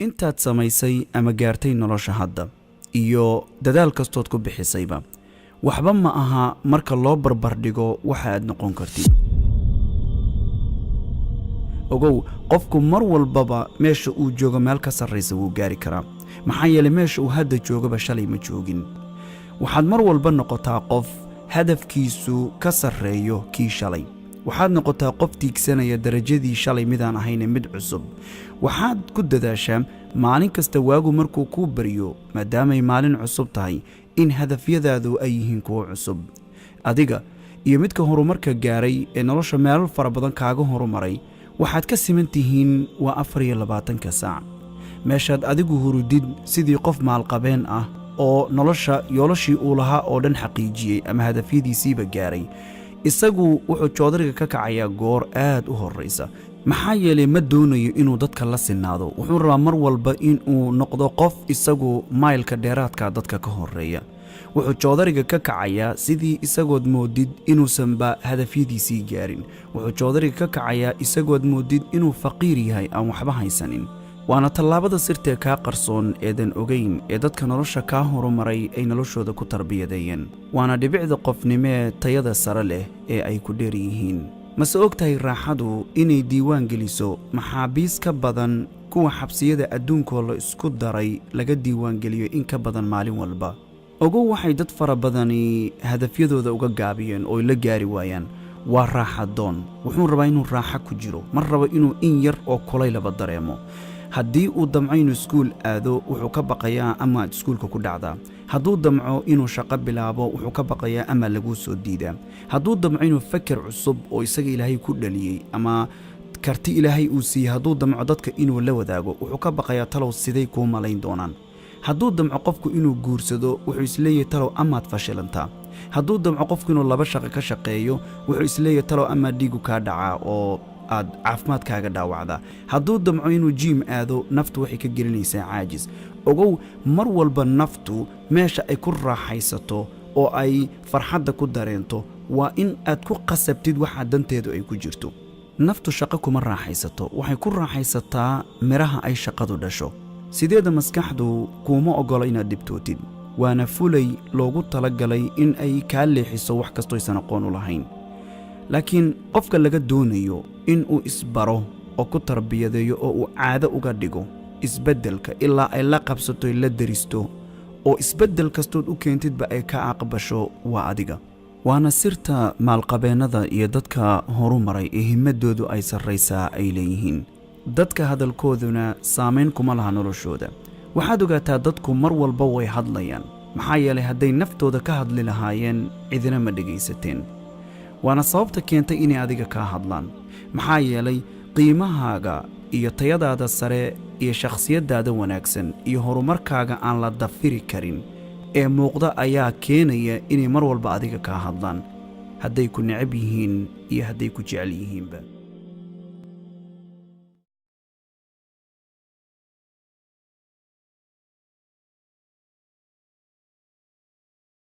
Intaad samaysay ama gaartay nolosha hadda iyo dadaal kastood ku bixisayba waxba ma aha marka loo barbardhigo waxa aad noqon kartid. Ogow, qofku mar walbaba meesha uu joogo meel ka sarraysa wuu gaari karaa, maxaa yeelay meesha uu hadda joogaba shalay ma joogin. Waxaad mar walba noqotaa qof hadafkiisu ka sarreeyo kii shalay. Waxaad noqotaa qof tiigsanaya darajadii shalay midaan ahayne mid cusub. Waxaad ku dadaashaa maalin kasta waagu markuu kuu baryo, maadaamay maalin cusub tahay, in hadafyadaadu ay yihiin kuwo cusub. Adiga iyo midka horumarka gaaray ee nolosha meelal fara badan kaaga horumaray waxaad ka siman tihiin waa 24-ka saac. Meeshaad adigu hurudid sidii qof maalqabeen ah oo nolosha yoolashii uu lahaa oo dhan xaqiijiyey ama hadafyadiisiiba gaaray, isagu wuxuu joodariga ka kacayaa goor aad u horraysa, maxaa yeelay ma doonayo inuu dadka la sinaado. Wuxuu rabaa mar walba inuu noqdo qof isagu maylka dheeraadka dadka ka horreeya. Wuxuu joodariga ka kacayaa sidii isagood moodid inuusanba hadafyadiisii gaarin. Wuxuu joodariga ka kacayaa isagood moodid inuu faqiir yahay, aan waxba haysanin. Waana tallaabada sirtee kaa qarsoon eedan ogayn ee dadka nolosha kaa horumaray ay noloshooda ku tarbiyadeeyeen, waana dhibicda qofnimee tayada sare leh ee ay ku dheer yihiin. Mase og tahay raaxadu inay diiwaan geliso maxaabiis ka badan kuwa xabsiyada adduunkoo la isku daray laga diiwaangeliyo in ka badan maalin walba? Ogow, waxay dad fara badani hadafyadooda uga gaabiyeen oo la gaari waayaan waa raaxadoon. Wuxuu rabaa inuu raaxo ku jiro, ma rabo inuu in yar oo kulaylaba dareemo. Haddii uu damco inuu iskuul aado, wuxuu ka baqayaa amaad iskuulka ku dhacdaa. Hadduu damco inuu shaqo bilaabo, wuxuu ka baqayaa ama laguu soo diidaa. Hadduu damco inuu feker cusub oo isaga Ilaahay ku dhaliyey ama karti Ilaahay uu siiyey, hadduu damco dadka inuu la wadaago, wuxuu ka baqayaa talow siday kuu malayn doonaan. Hadduu damco qofku inuu guursado, wuxuu isleeyahay talow amaad fashilantaa. Hadduu damco qofku inuu laba shaqo ka shaqeeyo, wuxuu isleeyahay talow amaa dhiigu kaa dhacaa oo aad caafimaadkaaga dhaawacdaa. Hadduu damco inuu gym aado, naftu waxay ka gelinaysaa caajis. Ogow, mar walba naftu meesha ay ku raaxaysato oo ay farxadda ku dareento waa in aad ku qasabtid waxa danteedu ay ku jirto. Naftu shaqo kuma raaxaysato, waxay ku raaxaysataa midhaha ay shaqadu dhasho. Sideeda maskaxdu kuuma oggola inaad dhibtootid, waana fulay loogu talagalay in ay kaa leexiso wax kastoysan aqoon u lahayn. Laakiin qofka laga doonayo in uu isbaro oo ku tarbiyadeeyo oo uu caado uga dhigo isbeddelka ilaa ay la qabsato, la deristo, oo isbeddel kastood u keentidba ay ka aqbasho, waa adiga. Waana sirta maalqabeennada iyo dadka horumaray ee himmadoodu ay sarraysaa ay leeyihiin. Dadka hadalkooduna saamayn kuma laha noloshooda. Waxaad ogaataa, dadku mar walba way hadlayaan, maxaa yeelay hadday naftooda ka hadli lahaayeen cidina ma dhegaysateen. Waana sababta keentay inay adiga kaa hadlaan, maxaa yeelay qiimahaaga iyo tayadaada sare iyo shakhsiyaddaada wanaagsan iyo horumarkaaga aan la dafiri karin ee muuqda ayaa keenaya inay mar walba adiga kaa hadlaan, hadday ku necab yihiin iyo hadday ku jecel yihiinba.